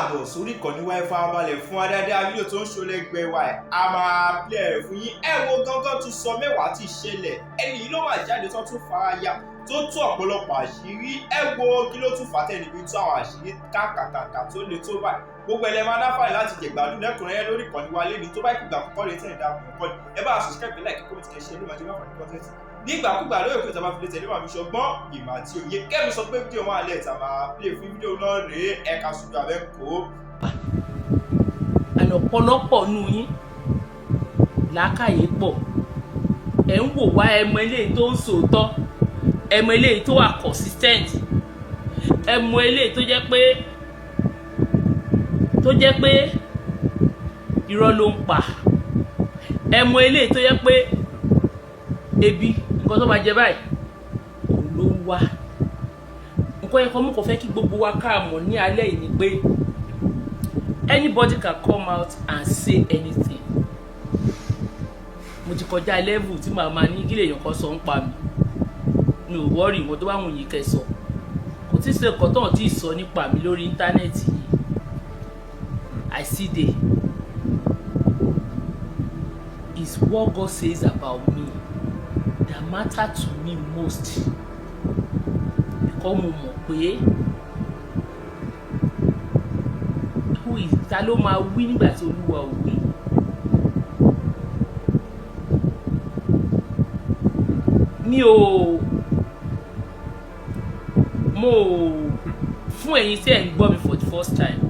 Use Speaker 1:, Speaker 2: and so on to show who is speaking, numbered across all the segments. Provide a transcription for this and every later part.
Speaker 1: Káàbọ̀ sórí ìkànnì wa. Ẹ farabalẹ̀ fún wa dáadáa. Fídíò tó ń ṣọlẹ́gbẹ̀ẹ́ wa ẹ̀ a máa play ẹ̀ fún yín. Ẹ wo gángan tún sọ mẹ́wàá tí ṣẹlẹ̀. Ẹni yìí ló máa jáde tó tún fara ya, tó tú ọ̀pọ̀lọpọ̀ àṣírí. Ẹ wo kí ló tún fà á tẹ̀lé bí tú àwọn àṣírí kàkàkàkà tó le tó báyìí. Gbogbo ẹ̀ lẹ máa náfààní láti jẹ̀gbádùn lẹ́kùnrẹ́rẹ́ lórí ìkànnì wa lẹ́ni. Tó bá ìgbà àkọ́kọ́ lè tẹ̀lé dáa kọ́ ẹ bá subscribe, like, comment, kẹ́ share, ló máa jẹ́ máfààní content nígbàkúgbà lórí òkè tá a bá fi lè tẹ̀lé màmí ṣọgbọ́n ìmọ̀ àti òye. Kẹ́mi sọ pé fídíò wọn àlẹ́ ìta máa play fún fídíò náà rèé. Ẹ̀ka ṣùgbọ́n abẹ́ kó.
Speaker 2: Àná ọ̀pọ̀lọpọ̀ nù yín làákàyè pọ̀, ẹ̀ ń wò wá. Ẹ mọ eléyìí tó ń sòótọ́, ẹ mọ eléyìí tó wà consistent, ẹ mọ eléyìí tó jẹ́ pé irọ́ ló ń pa, ẹ mọ eléyìí tó jẹ́ pé ebi nǹkan tó máa jẹ báyìí òun ló ń wá. Nǹkan yẹn kan mú kò fẹ́ kí gbogbo wa ká mọ̀ ní alẹ́ yìí ni pé anybody can come out and say anything. Mo ti kọjá level tí màá máa ní kí lèèyàn kan sọ ń pa mi. Mi ò worry. Nǹkan tó bá wùn yín kẹ́ sọ, kò tí ì ṣe nǹkan tó hàn tí ì sọ nípa mi lórí íńtánẹ́ẹ̀tì yìí. I see dey is what God says about me that matter to me most, because mo mọ̀ pé who is, ta ló máa wí nígbà tí Olúwa ò wí. Mi ò mo fún ẹ̀yin tí ẹ̀ ń gbọ́ mi for the first time,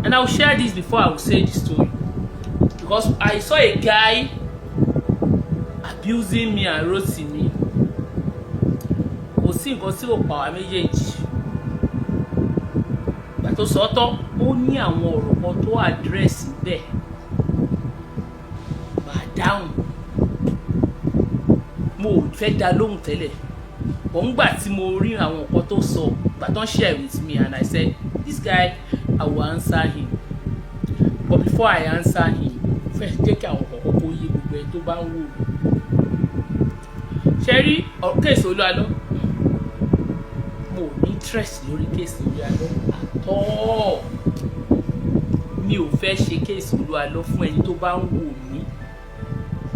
Speaker 2: and I will share this before I will say the story, because I saw a guy abusing me and Rotimi. Kò sí nǹkan tí ò pa wá méjèèjì. Ìgbà tó sọ tán, ó ní àwọn ọ̀rọ̀ kan tó address bẹ́ẹ̀ bá dáhùn. Mo ò fẹ́ dá lóhùn tẹ́lẹ̀, but ńgbà tí mo rí àwọn nǹkan tó sọ, ìgbà tó ń share with me, and I said, "This guy, I will answer him." But before I answer him, fẹ́ jẹ́ kí àwọn kọ̀ọ̀kan kó yé gbogbo ẹni tó bá ń wò mí. Ṣe rí case Olú Alọ́, mo ò ní interest lórí case Olú Alọ́ àtọ́. Mi ò fẹ́ ṣe case Olú Alọ́. Fún ẹni tó bá ń wò mí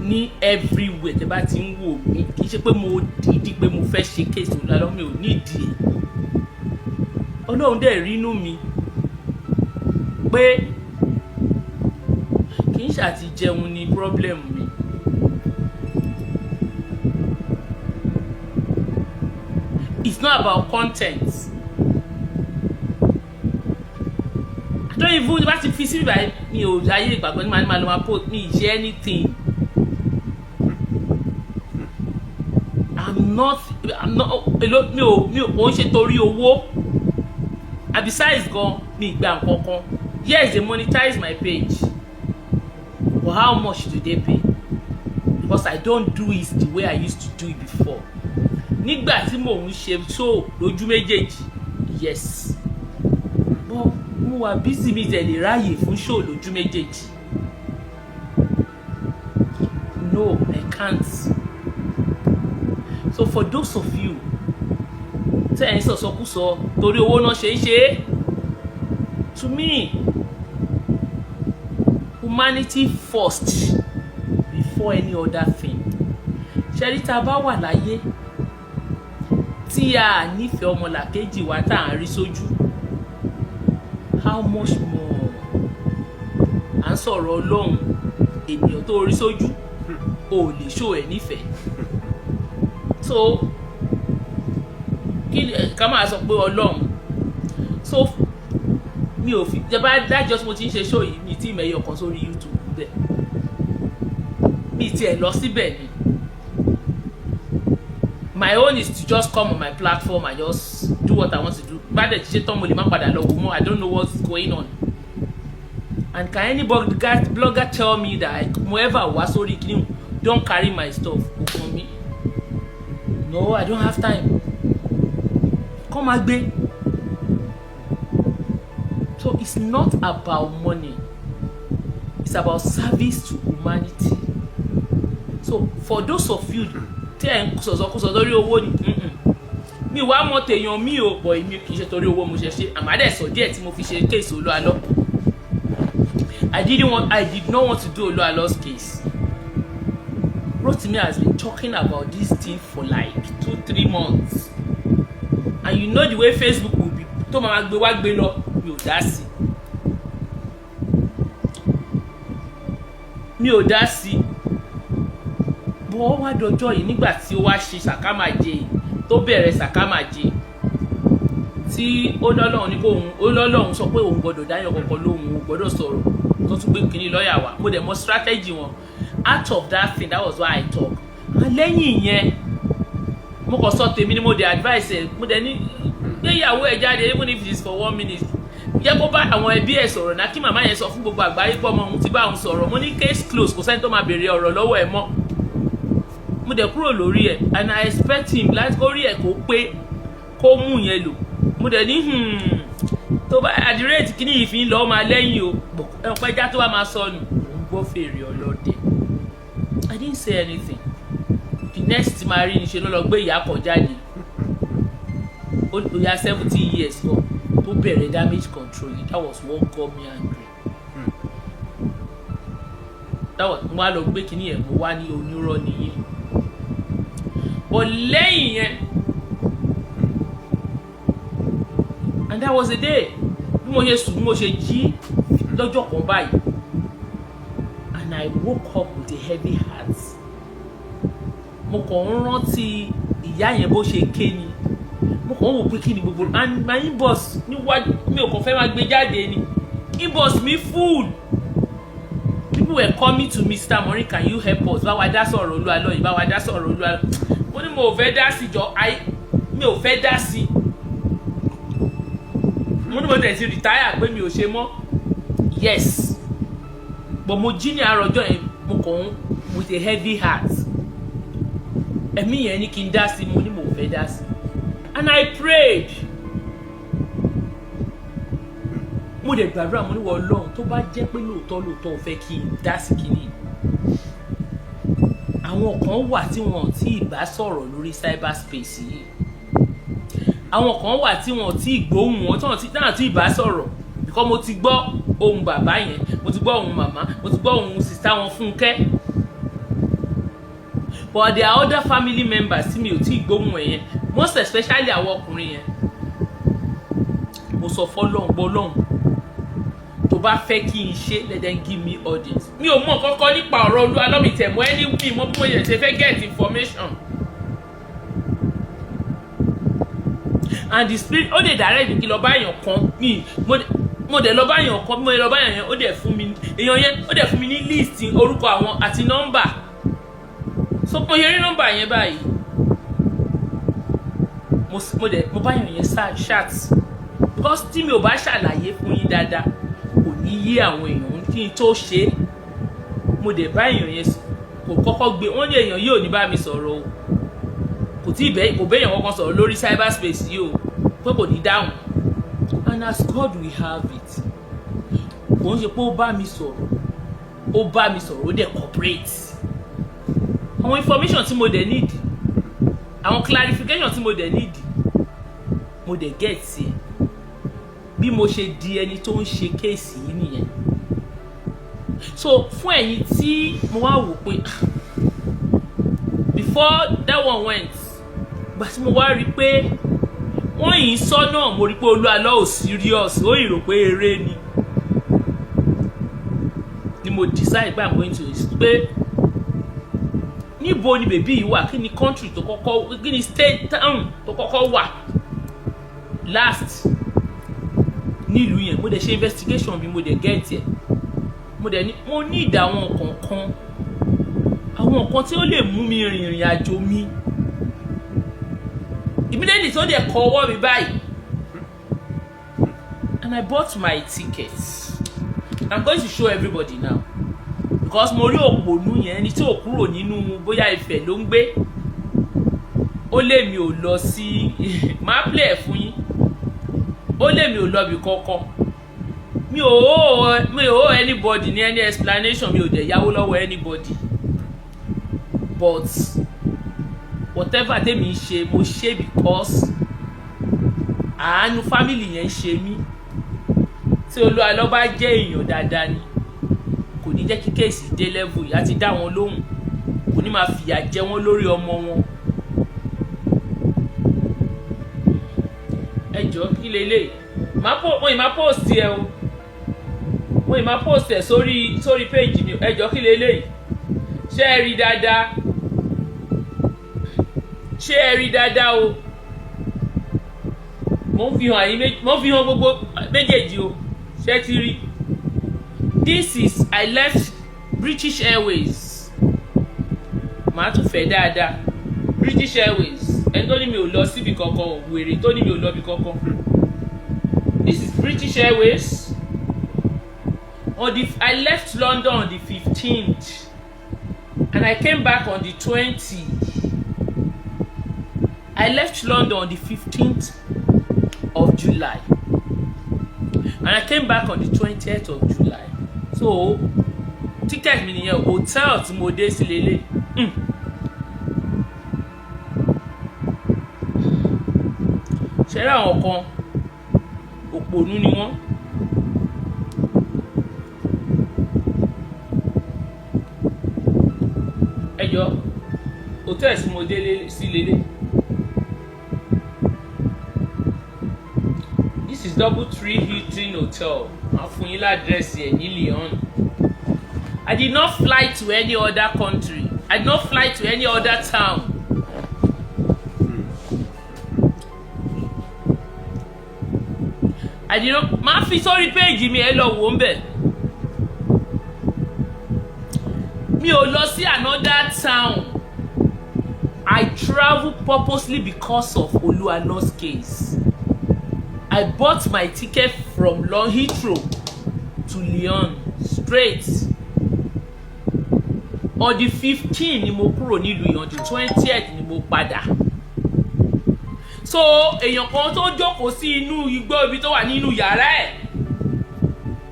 Speaker 2: ní everywhere, tẹ́ bá ti ń wò mí, kì í ṣe pé mo dìídì pé mo fẹ́ ṣe case Olú Alọ́. Mi ò ní ìdí ẹ̀. Ọlọ́run dẹ̀ rínú mi pé kì í ṣàti jẹun ní problem mi. It's not about content. I don't even bá ti fi síbi báyìí. Mi ò ayé ìgbàgbọ́ ní màá ní màá lọ máa post mi ṣe anything. I'm not èlò. Mi ò kò ń ṣe torí owó. And besides gan, mi gba nǹkan kan. Yes, they monetize my page, but how much do they pay? Because I don't do it the way I used to do it before, nígbà tí mò ń ṣe show lójú méjèèjì. Yes, but mo wà busy, mi tẹ̀ lè ráàyè fún show lójú méjèèjì. No, I can't. So for those of you tẹ́ ẹ̀ ń sọ̀sọ́kúsọ torí owó náà ṣe é ṣe é, to me, humanity first before any other thing. Ṣẹ́rí, tá a bá wà láyé tí a nífẹ̀ẹ́ ọmọlàkejì wa tá à ń rí sójú, how much more à ń sọ̀rọ̀ Ọlọ́run? Ènìyàn tó rí sójú o ò lè ṣó ẹ̀ nífẹ̀ẹ́. So kí ká máa sọ pé Ọlọ́run. So mi ò fi jẹ bá dájọ́ tí mo ti ń ṣe show yìí, mi tí mẹ́yọ̀ kan sórí YouTube bẹ́ẹ̀, mi tiẹ̀ lọ síbẹ̀ ni. My own is to just come on my platform and just do what I want to do. Bá dẹ̀ ti ṣe tán, mo lè má padà lọ wò mọ́. I don't know what's going on. And can any blogger tell me that mo ever wá sórí kí don carry my stuff? Kò kàn mí. No, I don't have time. Kọ́ máa gbé. So it's not about money, it's about service to humanity. So for those of you tí ẹ̀ ń sọ̀sọ̀kúsọ lórí owó ni, Mi wàá mọ tèèyàn mi ò bọ̀, èmi kì í ṣe torí owó mo ṣe ṣe. Àmàdẹ̀ sọ díẹ̀ tí mo fi ṣe case Olú Alọ́. I did not want to do Olú Alọ́'s case. Rotimi has been talking about this thing for like 2-3 months, and you know the way Facebook will be, tó máa gbé wá gbé lọ. Mi ò dá sí, mi ò dá sí. Bọ́ wá dọjọ́ yìí, nígbà tí ó wá ṣe sàkámàjẹ, tó bẹ̀rẹ̀ sàkámàjẹ, tí ó lọ́lọ́run ní kó òun, ó lọ́lọ́run sọ pé òun gbọ́dọ̀ dáyọ̀ kankan lóhùn, òun gbọ́dọ̀ sọ̀rọ̀, tó tún gbé kínní lọ́ọ̀yà wá, mo dẹ̀ mọ strategy wọn out of that thing. That was why I talk. Lẹ́yìn ìyẹn, mo kàn sọ tèmi ni. Mo dẹ̀ advice ẹ̀, mo dẹ̀ ní gbé ìyàwó ẹ̀ jáde, even if it is for one minute, jẹ́ kó bá àwọn ẹbí ẹ̀ sọ̀rọ̀ náà, kí màmá yẹn sọ fún gbogbo àgbáyé pé ọmọ òun ti bá òun sọ̀rọ̀. Mo ní case close, kò sẹ́ni tó máa béèrè ọ̀rọ̀ lọ́wọ́ ẹ̀ mọ́. Mo dẹ̀ kúrò lórí ẹ̀, and I expect him láti kó rí ẹ̀ kó pé kó mú yẹn lò. Mo dẹ̀ ní tó bá at the rate kíní yìí fi ń lọ, ó máa lẹ́yìn o ẹ̀pẹ́já tó bá máa sọnù, òun gbọ́ fèrè ọlọ́dẹ. I didn't say anything. The next máa rí ni ṣe ló lọ gbé ìyá kan jáde, ó yá 70 years kan, tó bẹ̀rẹ̀ damage control yìí. That was what got me angry. That was mo wá lọ gbé kíní yẹn, mo wá ní onírọ́ nìyí. But lẹ́yìn yẹn, and that was the day, bí mo ṣe sùn, bí mo ṣe jí lọ́jọ́ kan báyìí, and I woke up with a heavy heart. Mo kàn ń rántí ìyá yẹn bó ṣe ké ni. Mo kàn ń wò pé kí ni gbogbo, and my inbox níwájú mi ò kàn fẹ́ máa gbé jáde ni. Inbox mi full. People were coming to me, "Mr. Maureen, can you help us? Bá wa dá sọ̀rọ̀ Olú Alọ́ yìí, bá wa dá sọ̀rọ̀ Olú Alọ́." Mo ní mo ò fẹ́ dá sí jọ, mi ò fẹ́ dá sí. Mo ní mo tẹ̀ sí retire pé mi ò ṣe mọ́. Yes, but mo jí ní àárọ̀ ọjọ́ yẹn, mo kàn ń with a heavy heart. Ẹ̀mí yẹn ní kí n dá sí. Mo ní mo ò fẹ́ dá sí, and I prayed. Mo dẹ̀ gbàdúrà, mo ní wọ Ọlọ́run, tó bá jẹ́ pé lóòótọ́ lóòótọ́ ò fẹ́ kí n dá sí kinní, àwọn kan wà tí wọn ò tí ì bá sọ̀rọ̀ lórí cyberspace yìí, àwọn kan wà tí wọn ò tí ì gbóhùn wọn, tí wọn náà tí ì bá sọ̀rọ̀, because mo ti gbọ́ ohùn bàbá yẹn, mo ti gbọ́ ohùn màmá, mo ti gbọ́ ohùn sister wọn Fúnkẹ́, but there are other family members tí mi ò tí ì gbóhùn ẹ̀ yẹn, most especially àwọn ọkùnrin yẹn. Mo sọ fọlọ́hún gbọ́lọ́hún, tó bá fẹ́ kí n ṣe, let them give me audience. Mi ò mọ̀ kọ́kọ́ nípa ọ̀rọ̀ Olú Alọ́, mi tẹ̀ mọ́ ẹni, mi mọ́ bí mo ṣe fẹ́ get information, and the spirit ó dẹ̀ direct mi kí lọ bá èèyàn kan. Mi mo dẹ̀ lọ bá èèyàn kan. Bí mo lọ bá èèyàn yẹn, ó dẹ̀ fún mi, èèyàn yẹn ó dẹ̀ fún mi ní list orúkọ àwọn àti nọ́mbà. So mo ṣe rí nọ́mbà yẹn báyìí, mo dẹ̀ mo bá èèyàn yẹn chat, because tí mi ò bá ṣàlàyé fún yín dáadáa, kò ní yé àwọn èèyàn kí n tó ṣe é. Mo dẹ̀ bá èèyàn yẹn, kò kọ́kọ́ gbé. Wọ́n ní èèyàn yìí ò ní bá mi sọ̀rọ̀ o, kò tí ì bẹ́, kò béèyàn kankan sọ̀rọ̀ lórí cyberspace yìí o, pé kò ní dáhùn. And as God will have it, kò ń ṣe pé ó bá mi sọ̀rọ̀, ó bá mi sọ̀rọ̀, ó dẹ̀ cooperate. Àwọn information tí mo dẹ̀ need, àwọn clarification tí mo dẹ̀ need, mo dẹ̀ get ẹ̀. Bí mo ṣe di ẹni tó ń ṣe case yìí nìyẹn. So fún ẹ̀yin tí mo wá wò pé before that one went, gbà tí mo wá rí i pé wọ́n yìí ń sọ náà, mo rí i pé Olú Alọ́ ò serious, ó yìí rò pé eré ni, ni mo decide pé I'm going to, pé níbo ni baby yìí wà, kí ni country tó kọ́kọ́, kí ni state, town tó kọ́kọ́ wà last nílùú yẹn. Mo dẹ̀ ṣe investigation bí mo dẹ̀ get ẹ̀. Mo dẹ̀ ní mo ní ìdá àwọn kọ̀ọ̀kan, àwọn nǹkan tí ó lè mú mi rìnrìn àjò mi immediately, tó dẹ̀ kọ ọwọ́ mi báyìí, and I bought my ticket. I'm going to show everybody now, because mo rí òpònú yẹn, ẹni tí ò kúrò nínú bóyá Ifẹ̀ ló ń gbé, ó lé mi ò lọ sí, máa play ẹ̀ fún yín, ó lé mi ò lọ bí kankan. Mi ò owe anybody ní any explanation, mi ò dẹ̀ yáwó lọ́wọ́ anybody, but whatever tèmi ń ṣe, mo ṣe because Àánú family yẹn ṣe mí. Tí Olú Alọ́ bá jẹ́ èèyàn dáadáa ni, kò ní jẹ́ kí case dé level yìí. Á ti dá wọn lóhùn, kò ní máa fìyà jẹ wọ́n lórí ọmọ wọn. Ẹ jọ, kí lélẹ̀ mo ì máa post ẹ o, mo ì máa post ẹ sórí page mi. Ẹ jọ, kí lélẹ̀? Ṣé ẹ rí dáadáa? Ṣé ẹ rí dáadáa o? Mo ń fi hàn àyín, mo ń fi hàn gbogbo méjèèjì o. Ṣé ti rí? This is, I left British Airways. Màá tún fẹ́ dáadáa. British Airways. Ẹni tó ní mi ò lọ síbi kankan ò, wèrè tó ní mi ò lọ bí kankan. This is British Airways. On the I left London on the 15th and I came back on the 20. I left London on the 15th of July and I came back on the 20th of July. So ticket mi nìyẹn. Hotel tí mo dé sí lélẹ̀. Ṣe rí àwọn kan, òpònú ni wọ́n. Ẹ jọ, hotel tí mo dé sí lélẹ̀. This is Double Tree Hilton Hotel. Màá fún yín ládírẹ́sì ẹ̀ ní Lyon. I did not fly to any other country. I did not fly to any other town. I did not. Máa fi sórí page mi, ẹ lọ wò ń bẹ̀. Mi ò lọ sí another town. I travel purposely because of Oluwalo's case. I bought my ticket from Heathrow to Lyon straight. On the 15 ni mo kúrò nílùú yìí, on the 20th ni mo padà. So èèyàn kan tó jókòó sí inú igbó, ibi tó wà nínú yàrá ẹ̀,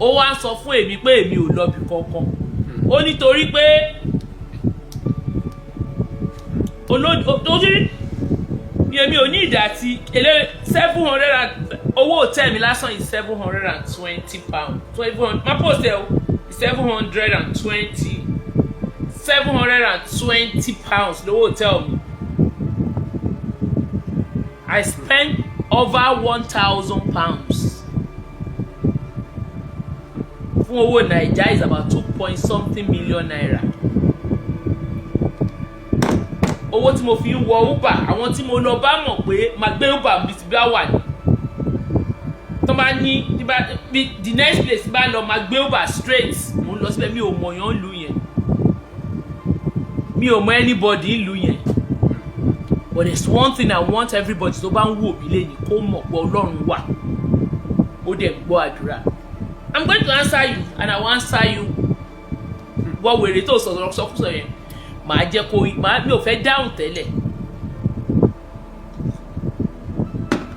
Speaker 2: ó wá ń sọ fún èmi pé èmi ò lọ bì kankan. Ó nítorí pé olójú èmi ò ní ìdá tí èlé 700 and owó hotel mi lásán is £720. 700, má post ẹ o, 720, £720 lówó hotel mi. I spent over £1,000. Fún owó Naija is about two point something million naira. Owó tí mo fi ń wọ Uber, àwọn tí mo lọ bá mọ̀ pé máa gbé Uber bí ti bá wà ní tó bá ní tí bá bí the next place bá lọ, máa gbé Uber straight. Mo ń lọ síbẹ̀, mi ò mọ̀yàn lù yẹn, mi ò mọ anybody ìlú yẹn. But there's one thing I want everybody tó bá ń wò mí lẹ́yìn kó mọ̀ pé Ọlọ́run wà, ó dẹ̀ gbọ́ àdúrà. I'm going to answer you and I will answer you. Wọ́n wèrè tó sọ̀rọ̀ sọkúsọ yẹn, màá jẹ́ kó màá. Mi ò fẹ́ dáhùn tẹ́lẹ̀.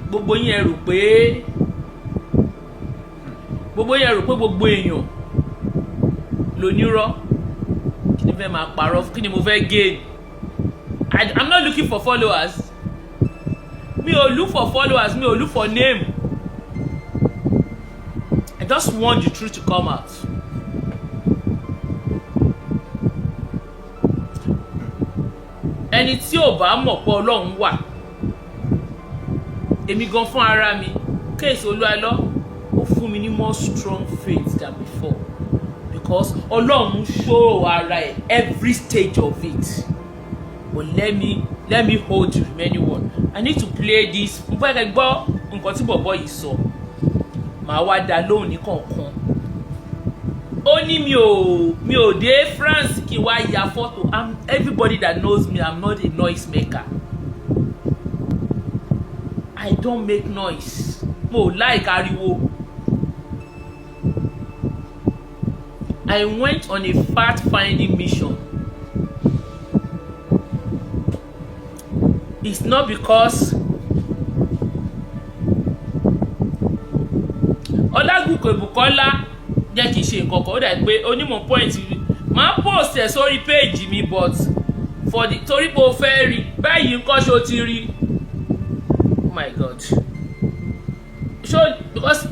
Speaker 2: Gbogbo yín, ẹ rò pé gbogbo yín, ẹ rò pé gbogbo èèyàn lónírọ́. Kí ni fẹ́ máa parọ́? Kí ni mo fẹ́ gain? I'm not looking for followers. Mi ò look for followers, mi ò look for name. I just want the truth to come out. Ẹni tí ò bá mọ̀ pé Ọlọ́run wà, èmi gan fún ara mi, case Olúalọ́ ó fún mi ní more strong faith than before, because Ọlọ́run show ara ẹ̀ every stage of it. But let me hold the remaining one. I need to play this. Mo fẹ́ kẹ́ gbọ́ nǹkan tí bọ̀bọ̀ yìí sọ, màá wá dá lóhùn ní kọ̀ọ̀kan. Ó ní mi ò dé France kí n wá ya fọ́tò. I'm Everybody that knows me, I'm not a noise maker. I don't make noise. Mo ò like ariwo. I went on a fact finding mission. It's not because Ọlágùnkè Bùkọ́lá jẹ́ kí n ṣe nǹkan kan. Ó dà pé onímọ̀ point máa post ẹ̀ sórí page mi, but for the torí pé o fẹ́ rí báyìí nǹkan ṣo ti rí. Oh my God. Show, because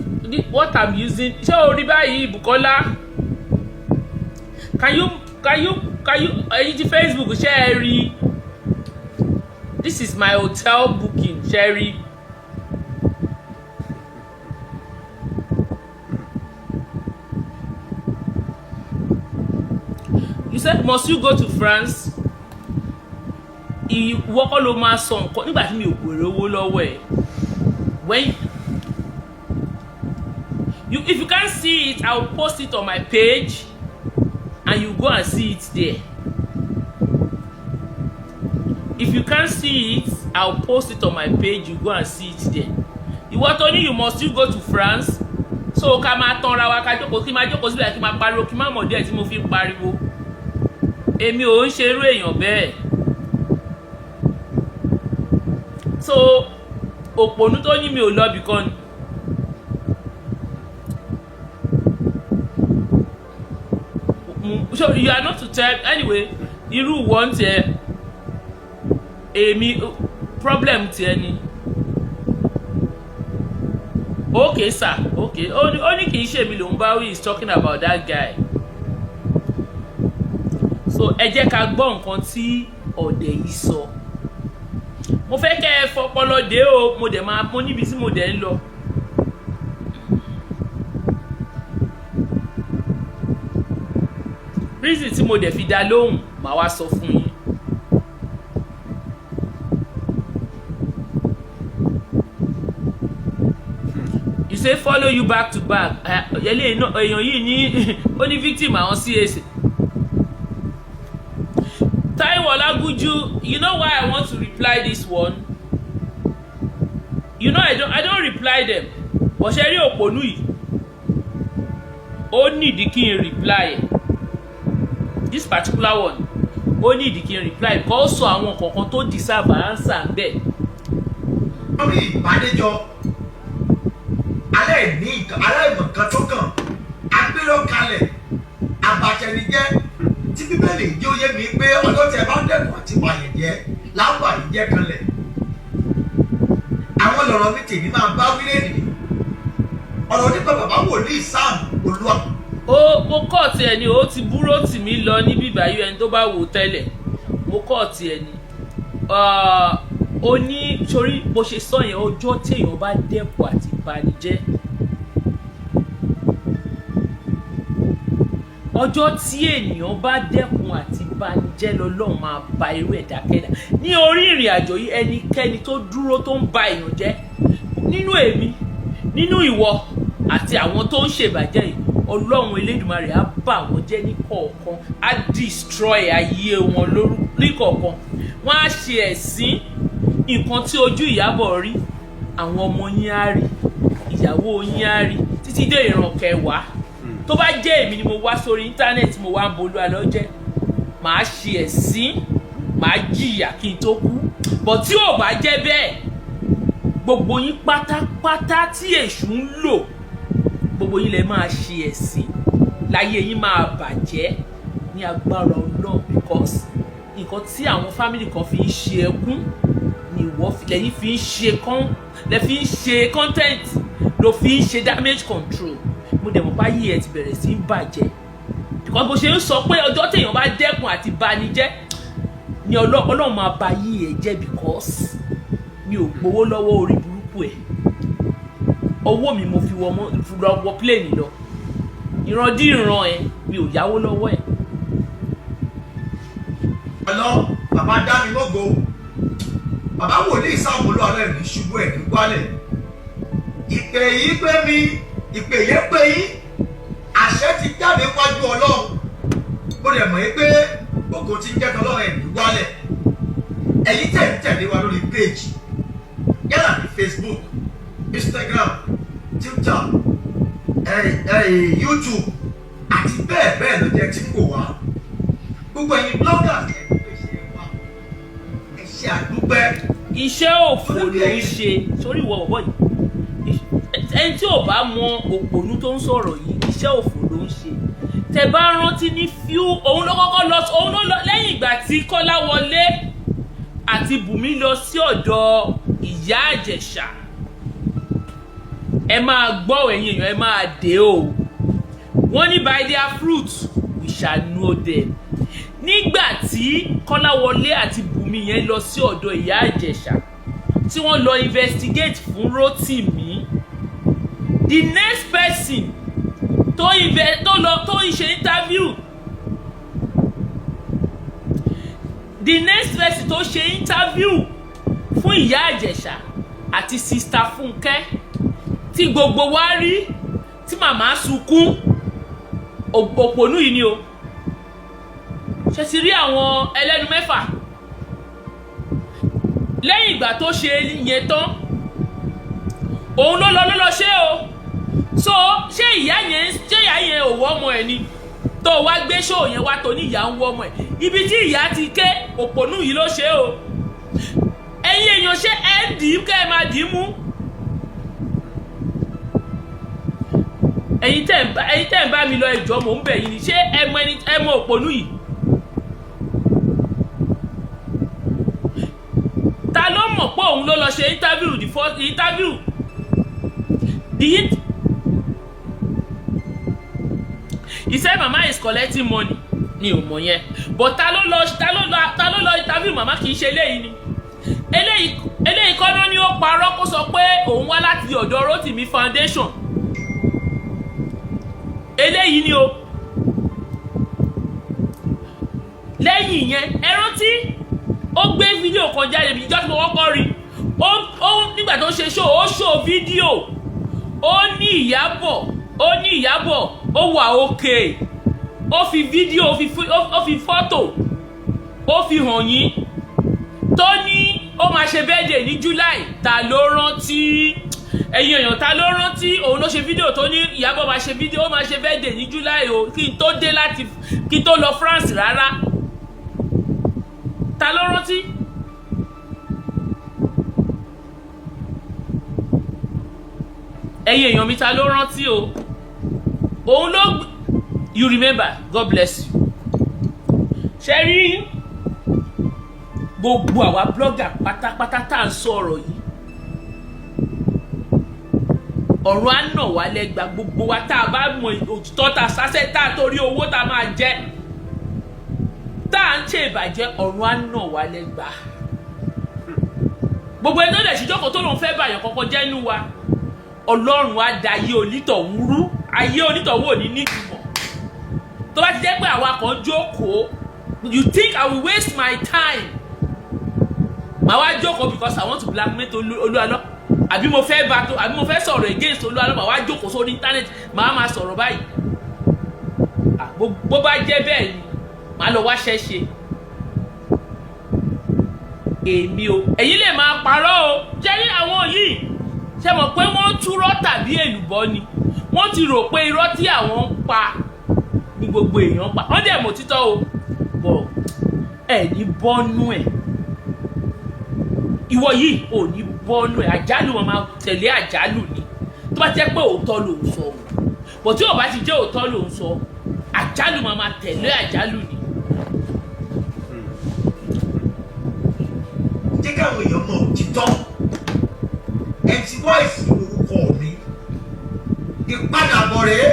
Speaker 2: what I'm using, ṣé o rí báyìí, Bukola? Can you ẹ̀yin ti Facebook, ṣé ẹ rí? This is my hotel booking. Ṣé ẹ rí? You said, must you go to France? Ìwọ kọ́ ló máa sọ nǹkan nígbà tí mi ò béèrè owó lọ́wọ́ ẹ̀. When you if you can't see it, I will post it on my page and you go and see it there. If you can't see it, I will post it on my page, you go and see it there. Ìwọ tó ní, you must you go to France? So ká máa tanra wa, ká jókòó, kí máa jókòó síbẹ̀, kí máa pariwo, kí má mọ̀ díẹ̀ tí mo fi ń pariwo. Èmi ò ń ṣe irú èèyàn bẹ́ẹ̀. So òpònú tó ní mi ò lọ bìkan ni. So you are not to tell anyway. Irú wọ́n tiẹ̀, èmi problem tiẹ̀ ni. Okay sir, okay. Ó ní kì í ṣe èmi lòún bá wí. Is talking about that guy. So ẹ jẹ́ ká gbọ́ nǹkan tí ọ̀dẹ̀ yìí sọ. Mo fẹ́ kẹ́ ẹ fọpọlọ dé o. Mo dẹ̀ máa mo níbi tí mo dẹ̀ ń lọ. Reason tí mo dẹ̀ fi dá lóhùn, màá wá sọ fún yín. You say follow you back to back. Eléyìí náà, èèyàn yìí ní ó ní victim àwọn CAC. Taiwo Olagunju, you know why I want to reply this one? You know I don't reply them. But ṣe rí òpònú yìí, ó nídìí kí n reply ẹ̀. This particular one, ó nídìí kí n reply because ó sọ àwọn kọ̀ọ̀kan tó deserve answer bẹ́ẹ̀.
Speaker 3: Lórí ìbádéjọ aláìní nǹkan, aláìmọ̀ nǹkan tó kàn agbéró kalẹ̀ abatẹnijẹ́ tí Bíbélì jẹ́ ó yé mi pé ọjọ́ tí ẹ bá dẹ́kun àti bàyẹ̀ jẹ́ láwà yìí jẹ́ kanlẹ̀. Àwọn lọ̀rọ̀ mi tèmi máa bá wílé nìyí, ọ̀rọ̀ nípa bàbá wòlíì Sam Olúwa.
Speaker 2: Ó mo kọ́ tiẹ̀ ni, ó ti búrò tì mí lọ níbí báyìí. Ẹni tó bá wò ó tẹ́lẹ̀, mo kọ́ tiẹ̀ ni. Ó ní torí bó ṣe sọ yẹn, ọjọ́ téèyàn bá dẹ́kun àti banijẹ́, ọjọ́ tí ènìyàn bá dẹ́kun àti banijẹ́ lọ́lọ́run máa ba irú ẹ̀dá kẹ́dà ní orí ìrìn àjò yìí. Ẹnikẹ́ni tó dúró tó ń ba èèyàn jẹ́ nínú èmi, nínú ìwọ àti àwọn tó ń ṣèbàjẹ́ yìí, Ọlọ́run Elédùmarè á bà wọ́n jẹ́ ní kọ̀ọ̀kan, á destroy ayé wọn ní kọ̀ọ̀kan. Wọ́n á ṣe ẹ̀sín. Nǹkan tí ojú Ìyábọ̀ rí, àwọn ọmọ yín á rí, ìyàwó yín á rí, títí dé ìran kẹwàá. Tó bá jẹ́ èmi ni mo wá sórí íńtánẹ́ẹ̀tì, mo wá ń bolú alọ́ jẹ́, màá ṣe ẹ̀sín, màá jìyà kí n tó kú. Bọ̀ tí ò bá jẹ́ bẹ́ẹ̀, gbogbo yín pátápátá tí èṣù ń lò, gbogbo yín lẹ máa ṣe ẹ̀sín, láyé yín máa bàjẹ́ ní agbára Ọlọ́run, because nǹkan tí àwọn family kan fi ń ṣe ẹkún ni ìwọ lẹ́yìn fi ń ṣe kán, lẹ́ fi ń ṣe content, ló fi ń ṣe damage control. Mo dẹ̀ mọ̀ báyìí ẹ ti bẹ̀rẹ̀ sí í bàjẹ́, because bó ṣe ń sọ pé ọjọ́ téèyàn bá dẹ́kun àti banijẹ́ ni Ọlọ́run máa ba yí ẹ jẹ́, because mi ò gbowó lọ́wọ́ orí burúkú ẹ̀. Owó mi mo fi wọ mọ́ fi lọ wọ plane lọ. Ìrandíran ẹ, mi ò yáwó lọ́wọ́ ẹ̀.
Speaker 3: Ọlọ́ bàbá dá mi mọ́gò, bàbá wòlíì Sam Olúwa ẹ̀ ní ṣubú, ẹ̀ ní wálẹ̀. Ìpè yìí pé mi, ìpè yẹn pé yín, àṣẹ ti jáde wájú Ọlọ́run. Ó dẹ̀ mọ̀ yín pé ògo ti ń jẹ́ tọ́lọ́run, ẹ̀ ní wálẹ̀. Ẹ̀yin tẹ̀ ń tẹ̀lé wa lórí page, yálà ní Facebook, Instagram, Twitter, YouTube àti bẹ́ẹ̀ bẹ́ẹ̀ ló jẹ́ tí ń wò wá, gbogbo ẹ̀yin bloggers, ẹ̀ ń pèsè wa, ẹ ṣe àdúpẹ́.
Speaker 2: Iṣẹ́ òfò ló ń ṣe sórí ìwọ bọ̀bọ̀ yìí. Ẹni tí ò bá mọ òpònú tó ń sọ̀rọ̀ yìí, iṣẹ́ òfò ló ń ṣe. Tẹ bá rántí ní few, òun ló kọ́kọ́ lọ, òun ló lọ lẹ́yìn ìgbà tí Kọ́lá Wọlé àti Bùnmi lọ sí ọ̀dọ̀ Ìyá Ìjẹ̀ṣà. Ẹ máa gbọ́, ẹ̀yin èèyàn, ẹ máa dé o. Wọ́n ní by their fruit we shall know them. Nígbà tí Kọ́láwọlé àti Bùnmi yẹn lọ sí ọ̀dọ̀ Ìyá Ìjẹ̀ṣà, tí wọ́n lọ investigate fún Rótìmí, the next person tó lọ tó ń ṣe interview, the next person tó ṣe interview fún Ìyá Ìjẹ̀ṣà àti Sister Fúnkẹ́ tí gbogbo wa rí tí màmá sunkún, òpònú yìí ni o. Ṣe ti rí àwọn ẹlẹ́nu mẹ́fà? Lẹ́yìn ìgbà tó ṣe yẹn tán, òun ló lọ ṣe o. So ṣé ìyá yẹn, ṣé ìyá yẹn ò wọ́ ọmọ ẹ̀ ni tó wá gbé ṣó yẹn wá, tó ní ìyá ń wọ́ ọmọ ẹ̀? Ibi tí ìyá ti ké, òpònú yìí ló ṣe o. Ẹ̀yin èèyàn, ṣé ẹ ń dì í kẹ́ ẹ máa dì í mú? Ẹ̀yin tẹ́ ń bá mi lọ, ẹjọ́ mò ń bẹ̀ yín ni. Ṣé ẹ mọ ẹni, ẹ mọ òpònú yìí? Ta ló mọ̀ pé òun ló lọ ṣe interview, the first interview, the hit? He said mama is collecting money. Mi ò mọ̀ yẹn, but ta ló lọ interview mama? Kì í ṣe eléyìí ni. Eléyìí kọ́ ló ní ó parọ́ kó sọ pé òun wá láti ọ̀dọ̀ Rotimi Foundation. Eléyìí ni o. Lẹ́yìn yẹn, ẹ rántí ó gbé fídíò kan jáde ìjọ tí mo kọ́kọ́ rí ó nígbà tó ń ṣe show, ó show fídíò, ó ní Ìyábọ̀, ó ní Ìyábọ̀ ó wà òkè. Ó fi fídíò, ó fi fọ́tò, ó fi hàn yín tó ní ó máa ṣe birthday ní July. Ta ló rántí, ẹ̀yin èèyàn? Ta ló rántí? Òun ló ṣe fídíò tó ní Ìyábọ̀ máa ṣe fídíò, ó máa ṣe birthday ní July o, kí n tó dé láti kí n tó lọ France rárá. Ta ló rántí? Ẹ̀yin èèyàn mi, ta ló rántí o? Òun ló, you remember? God bless you. Ṣe rí gbogbo àwa blogger pátápátá tá à ń sọ̀rọ̀ yìí, ọ̀run á nà wá lẹ́gba. Gbogbo wa tá a bá mọ òtítọ́, tá a sásẹ́, tá a torí owó tá a máa jẹ, tá à ń ṣe ìbàjẹ́, ọ̀run á nà wá lẹ́gba. Gbogbo ẹni tó dẹ̀ sí jókòó tó lòun fẹ́ bàyàn kọ́kọ́ jẹ́ inú wa, Ọlọ́run á da ayé onítọ̀hún rú. Ayé onítọ̀hún ò ní nítumọ̀. Tó bá ti jẹ́ pé àwa kan jókòó, you think I will waste my time, màá wá jókòó because I want to blackmail Olúalọ́, àbí mo fẹ́ bá tó, àbí mo fẹ́ sọ̀rọ̀ against Olúalọ́, màá wá jókòó sórí internet, màá máa sọ̀rọ̀ báyìí? Bó bá jẹ́ bẹ́ẹ̀ ni, màá lọ wá ṣẹ́ṣe èmi o. Ẹ̀yin lè máa parọ́ o. Jẹ́rí àwọn yìí, ṣe mọ̀ pé wọ́n túrọ́ tàbí èlùbọ́ ni? Wọ́n ti rò pé irọ́ tí àwọn ń pa ní gbogbo èèyàn pa. Wọ́n dẹ̀ mọ̀ títọ́ o, bọ̀ ẹ̀ ní bọ́nú ẹ̀. Ìwọ yìí ò ní bọ́nú ẹ̀. Àjálù wọn máa tẹ̀lé àjálù ni. Tó bá jẹ́ pé òótọ́ ló ń sọ o, bọ̀ tí ò bá ti jẹ́ òótọ́ ló ń sọ, àjálù máa máa tẹ̀lé àjálù ni.
Speaker 3: Jẹ́ káwọn èèyàn mọ̀ òtítọ́. MC Voice lorúkọ mi. Ìpadàbọ̀ rèé.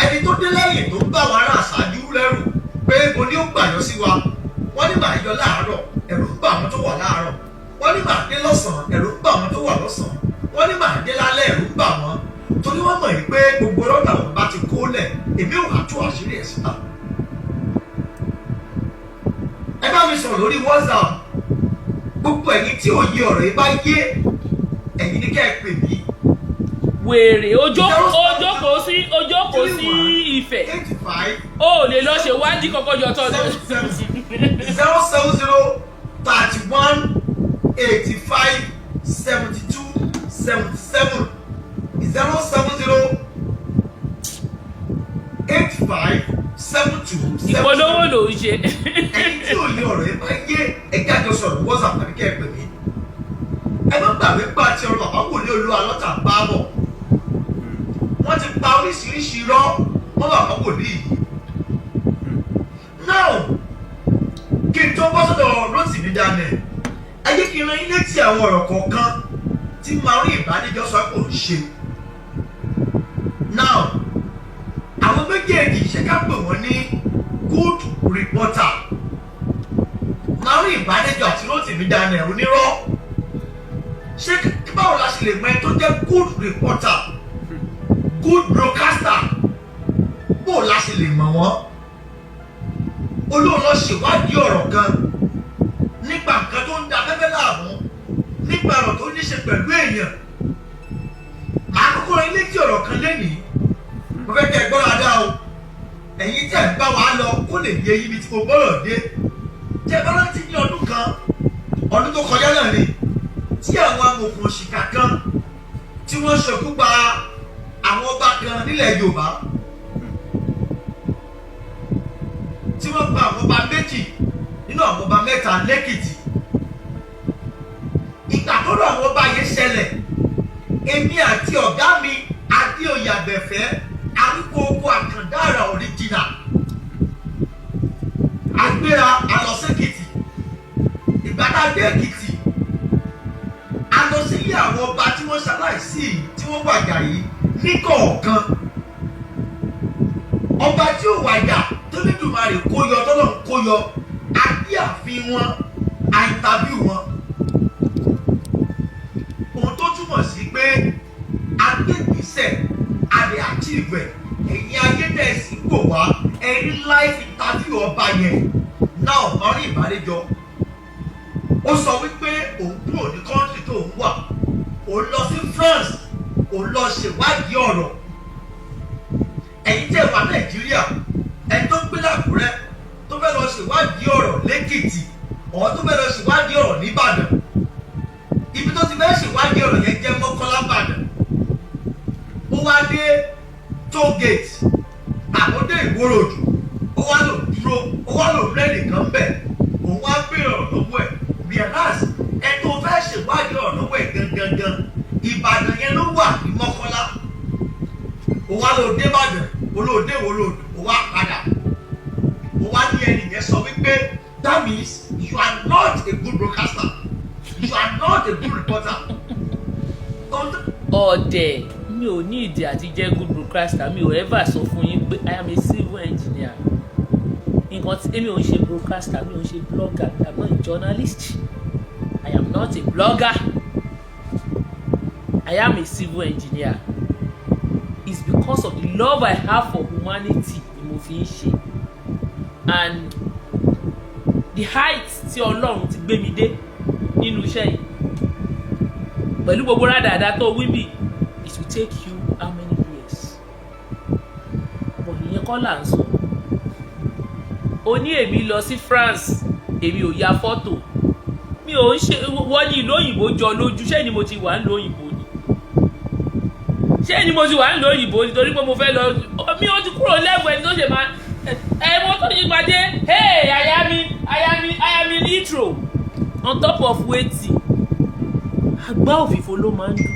Speaker 3: Ẹni tó dé lẹ́yìn tó ń bá àwọn ará àṣáájú lẹ́rù pé mo ní ó gbàyọ sí wa. Wọ́n ní màá yọ láàárọ̀, ẹ̀rù ń bà wọ́n tó wà láàárọ̀. Wọ́n ní màá dé lọ́sàn-án, ẹ̀rù ń bà wọ́n tó wà lọ́sàn-án. Wọ́n ní màá dé lálẹ́, ẹ̀rù ń bà wọ́n, torí wọ́n mọ̀ yìí pé gbogbo ọlọ́dà wọn bá ti kó lẹ̀, èmi ò wá tú àṣírí ẹ̀ síta. Ẹ bá mi sọ̀rọ̀ lórí WhatsApp. Gbogbo ẹ̀yin tí òye ọ̀rọ̀ yìí bá yé ẹ̀yin ní kẹ́ ẹ pè mí.
Speaker 2: Wèrè, ojókòó sí, ojókòó sí Ifẹ̀,
Speaker 3: 85
Speaker 2: ó lè lọ ṣèwádìí kọ́kọ́ yọ tọ́.
Speaker 3: 070 31 85 72 77, 070 85 72 77.
Speaker 2: Ìpolówó ló ń ṣe.
Speaker 3: Ẹni tí òye ọ̀rọ̀ yìí bá yé, ẹjẹ́ àjọ sọ̀rọ̀ WhatsApp tàbí kẹ́ ẹ pè mí. Ẹ má gbàgbé pa ti ọ̀rọ̀ bàbá wòlé Olúalọ́ tà bá bọ̀. Wọ́n ti pa oríṣiríṣi irọ́ mọ́ bàbá wòlíì yìí. Now, kí n tó bọ́ sọ́dọ̀ Rótìmí Daniel, ẹ jẹ́ kí n rán yín létí àwọn ọ̀rọ̀ kọ̀ọ̀kan. Tí Maureen Bádéjọ sọ pé òun ṣe now, àwọn méjèèjì, ṣé ká pè wọ́n ní good reporter? Maureen Bádéjọ àti Rótìmí Daniel onírọ́, ṣé báwo la ṣe lè mọ ẹni tó jẹ́ good reporter, good broadcaster? Bó la ṣe lè mọ̀ wọ́n? Olóhùn lọ ṣèwádìí ọ̀rọ̀ kan nípa nǹkan tó ń da afẹ́fẹ́ láàmú, nípa ọ̀rọ̀ tó ní ṣe pẹ̀lú èèyàn. Màá kọ́kọ́ rán létí ọ̀rọ̀ kan lénìí. Mo fẹ́ kẹ́ ẹ gbọ́ dáadáa o, ẹ̀yin tẹ̀ ń bá wa lọ, kó lè yé ibi tí mo gbọ́dọ̀ dé. Tẹ́ ẹ bá rántí, ní ọdún kan, ọdún tó kọjá náà ni, tí àwọn amòòkùnṣìkà kan tí wọ́n ṣekú pa àwọn ọba kan nílẹ̀ Yorùbá, tí wọ́n pa àwọn ọba méjì nínú àwọn ọba mẹ́ta lẹ́kìtì. Ìgbà tó lọ àwọn ọba yẹn ṣẹlẹ̀, èmi àti ọ̀gá mi Adéoyè Àbẹ̀fẹ́ Awíkókó Àkàndára original agbéra alọ́sẹ́kìtì. Ìgbà tá a dé Èkìtì, a lọ sílé àwọn ọba tí wọ́n ṣaláìsí yìí, tí wọ́n wàjà yìí ní kọ̀ọ̀kan. Ọba tí ò wàjà tó ní dùmarè kó yọ, tọ́lọ̀ ń kó yọ, adé àfin wọn, a interview wọn. Ohun tó túmọ̀ sí pé agbègbèsẹ̀ adé achieve ẹ̀. Ẹ̀yin ayédèsí gbò wá, ẹ̀rí live interview ọba yẹn náà. Maureen Bádéjọ, ó sọ wípé òun kúrò ní country tó ń wà, òun lọ sí France, òun lọ ṣèwádìí ọ̀rọ̀. Ẹ̀yin tẹ́ wà Nàìjíríà, ẹni tó ń gbé l'Àkúrẹ́ tó fẹ́ lọ ṣèwádìí ọ̀rọ̀ lẹ́kìtì ọ̀, tó fẹ́ lọ ṣèwádìí ọ̀rọ̀ nìbàdàn, ibi tó ti fẹ́ ṣèwádìí ọ̀rọ̀ yẹn jẹ́ Mọ́kọ́lá Ìbàdàn, ó wá dé toll gate àbọ̀dé Ìwó Road, ó wá lò dúró, ó wá lò rẹ́ẹ̀nì kan bẹ̀, òun wá béèrè ọ̀rọ̀ lọ́wọ́ ẹ̀. Whereas ẹ tó fẹ́ ṣèwádìí ọ̀rọ̀ lọ́wọ́ ẹ̀ gangan, Ìbàdàn yẹn ló wà ní Mọ́kọ́lá. Ó wá lò dé Ìbàdàn, ó lò dé Ìwó Road, ó wá padà, ó wá ní ẹnì yẹn sọ wípé that means you are not a good broadcaster, you are not a good reporter.
Speaker 2: Ọ̀dẹ̀, mi ò ní ìdí àti jẹ́ good broadcaster. Mi ò ever sọ fún yín pé I am a civil engineer. Nǹkan tí èmi ò ń ṣe broadcaster, mi ò ń ṣe blogger. I am not a journalist, I am not a blogger, I am a civil engineer. It's because of the love I have for humanity ni mo fi ń ṣe, and the height tí Ọlọ́run ti gbé mi dé nínú iṣẹ́ yìí, pẹ̀lú gbogbo rádàdà tó wí bì, it will take you how many years? But ìyẹn kọ́ là ń sọ. O ní èmi lọ sí France, èmi ò ya fọ́tò, mi ò ń ṣe. Wọ́n ní ìlú òyìnbó jọ lójú. Ṣé ni mo ti wà ń lo òyìnbó ni? Ṣé ni mo ti wà ń lo òyìnbó ni? Torí pé mo fẹ́ lọ, mi ò ti kúrò lẹ́bù ẹni tó ṣe máa ẹ mo tó yí padé. Hey, I am in Heathrow on top of wetin? Àgbá òfìfo ló máa ń dùn.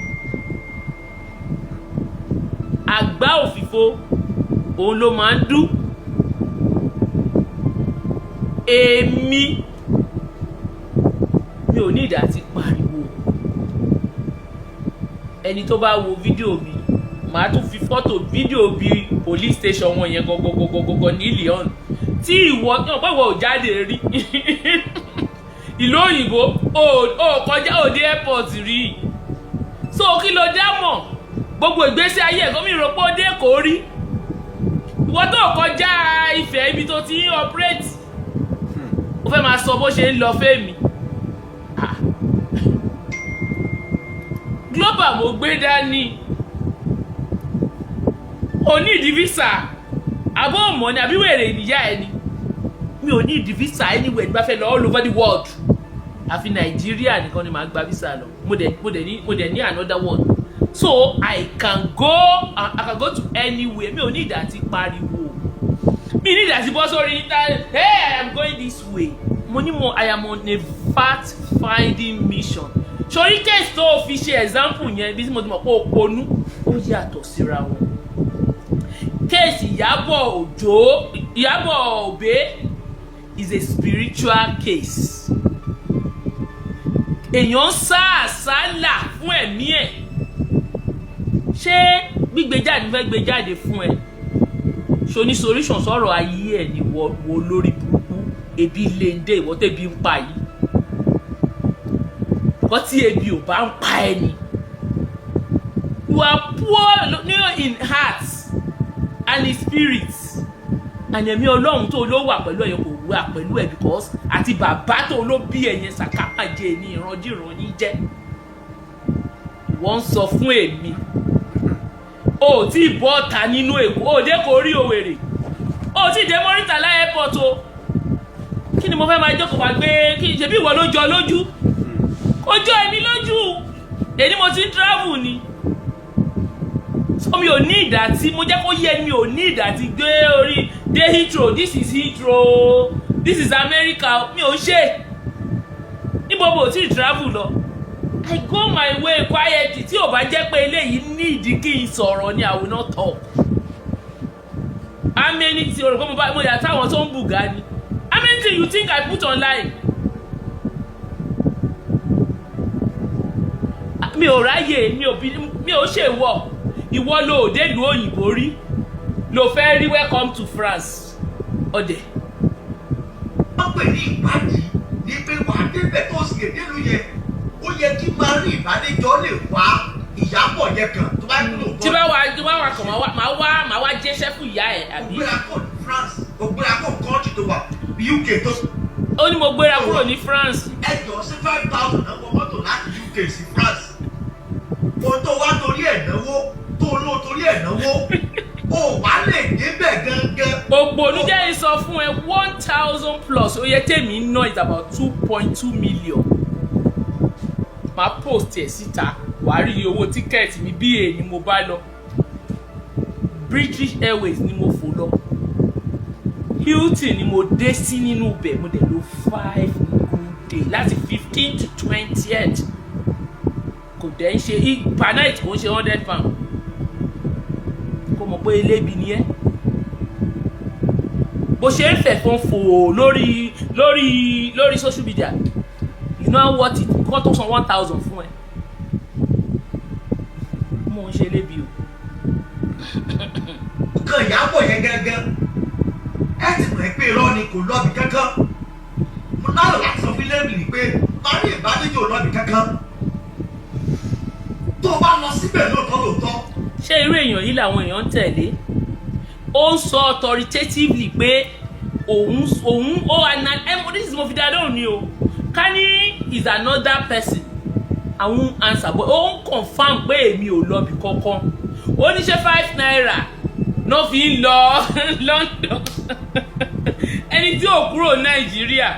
Speaker 2: Àgbá òfìfo òun ló máa ń dún. Èmi mi ò ní ìdá tí pariwo. Ẹni tó bá wo fídíò mi, màá tún fi fọ́tò fídíò bí police station wọn yẹn gọgọgọgọgọ ní Lyon tí ìwọ náà pé ìwọ ò jáde rí ìlú òyìnbó, ò kọjá òde airport rí, so kí ló dá mọ̀ gbogbo ìgbésí ayé ẹ̀? Gómìnà rò pé ó dé kò rí ìwọ tó kọjá Ifẹ̀, ibi tó ti ń operate, ó fẹ́ máa sọ bó ṣe ń lọ fẹ́mi. Ah. Global mo gbé dání, o ní ìdí visa àbó mọ̀ ni, àbí wèrè ìyá ẹ ni? Mi ò ní ìdí visa anywhere ní bá fẹ́ lọ all over the world. Àfi Nàìjíríà nìkan ni màá gba visa lọ. Mo dẹ̀ ní another one, so I can go to anywhere. Mi ò ní ìdí àti pariwo, mi ní ìdí àti bọ́ sórí internet, "Hey, I am going this way." Mo ní mo I am on a fact finding mission. Sórí case tó o fi ṣe example yẹn, bí mo ti mọ̀ pé o ponú, ó yàtọ̀ síra wọn. Case Ìyábọ̀ Òjó, Ìyábọ̀ Òbé is a spiritual case. Èèyàn ń sá àsálà fún ẹ̀mí ẹ̀. Ṣé gbígbé jáde fẹ́ gbé jáde fún ẹ? Ṣo ní solution sọ̀rọ̀ ayé ẹ̀ ní wo lórí burúkú? Ebi lè ń dé ìwọ tẹ́bi ń pa yìí kọ́. Tí ebi ò bá ń pa ẹ ni. You are poor in heart and in spirit, and ẹ̀mí Ọlọ́run tó ló wà pẹ̀lú ẹ̀yẹ kò wà pẹ̀lú ẹ̀, because àti bàbá tó ló bí ẹ̀yẹn sàkápàjẹ́ ní ìrandíran yín jẹ́. Wọ́n ń sọ fún èmi, o ò tí ì bọ́ ọ̀tá nínú Èkó, o ò dé kò rí Òwèrè, o ò tí ì dé Murtala Airport o. Kí ni mo fẹ́ máa jókòó wá gbé? Kí ṣebí ìwọ ló jọ lójú? Kò jọ èmi lójú. Èyí mo ti ń travel ni, so mi ò ní ìdá tí mo jẹ́ kó yẹ. Mi ò ní ìdá tí gbé orí dé Heathrow. This is Heathrow, this is America. Mi ò ṣe níbo bò tí ì travel lọ. I go my way quietly. Tí ò bá jẹ́ pé eléyìí ní ìdí kí n sọ̀rọ̀ ni, I will not talk. How many tí o rò pé mo bá mo yà táwọn tó ń bùgá ni? How many things you think I put online? Mi ò ráyè, mi ò bí, mi ò ṣe wọ. Ìwọ ló òde ìlú òyìnbó rí ló fẹ́ rí. Welcome to France, ọdẹ.
Speaker 3: Wọ́n pè ní ìwádìí ní pé wàá débẹ̀ tó sì lè délùú yẹn. Ó yẹ kí Marie Ìbádéjọ lè wá Ìyábọ̀ yẹn kàn tó bá nílò.
Speaker 2: Tí bá wà kàn, máa wá jẹ́ṣẹ́ fún ìyá ẹ̀ àbí.
Speaker 3: Ògbéra kò ní France, ògbéra kò country tó wà, UK tó.
Speaker 2: Ó ní mo gbéra kúrò ní France.
Speaker 3: Ẹjọ́ sí 5,000 náà wọ mọ́tò láti UK sí France. Ohun tó wá torí ẹ̀ náwó, tó ló torí ẹ̀ náwó, ó wá lè débẹ̀ gangan.
Speaker 2: Òpònú jẹ́ ń sọ fún ẹ, 1,000 plus oye tèmi ń ná is about 2.2 million. Máa post ẹ̀ síta, wàá rí iye owó ticket mi. Bí èyí ni mo bá lọ, British Airways ni mo fò lọ. Hilton ni mo dé sí nínú ibẹ̀. Mo dẹ̀ lò 5 good day láti 15 to 20th. Kò dẹ̀ ń ṣe per night, kò ń ṣe £100. Kó mọ̀ pé elébi ni ẹ́, bó ṣe ń fẹ̀fọn fò lórí social media. You know what it kọ́ tó san 1,000 fún ẹ. Mo ń ṣe lébi o.
Speaker 3: Kan Ìyábọ̀ yẹn gangan, ẹ ti mọ̀ pé irọ́ ni, kò lọ́ọ̀bì kankan. Mo láyọ̀ láti sọ fún lẹ́rìí pé Marie Ìbádéjọ ò lọ́ọ̀bì kankan. Tó o bá lọ síbẹ̀ lóòótọ́ lóòótọ́.
Speaker 2: Ṣé irú èèyàn yìí làwọn èèyàn ń tẹ̀lé? Ó ń sọ authoritatively pé òun ó ana ẹ. This is mo fi dá lóhùn ni o. Ká ní is another person, àwọn answer, but ó ń confirm pé èmi ò lọ bì kankan. Ó ní ṣe ₦5 náà fi ń lọ London? Ẹni tí ò kúrò Nàìjíríà,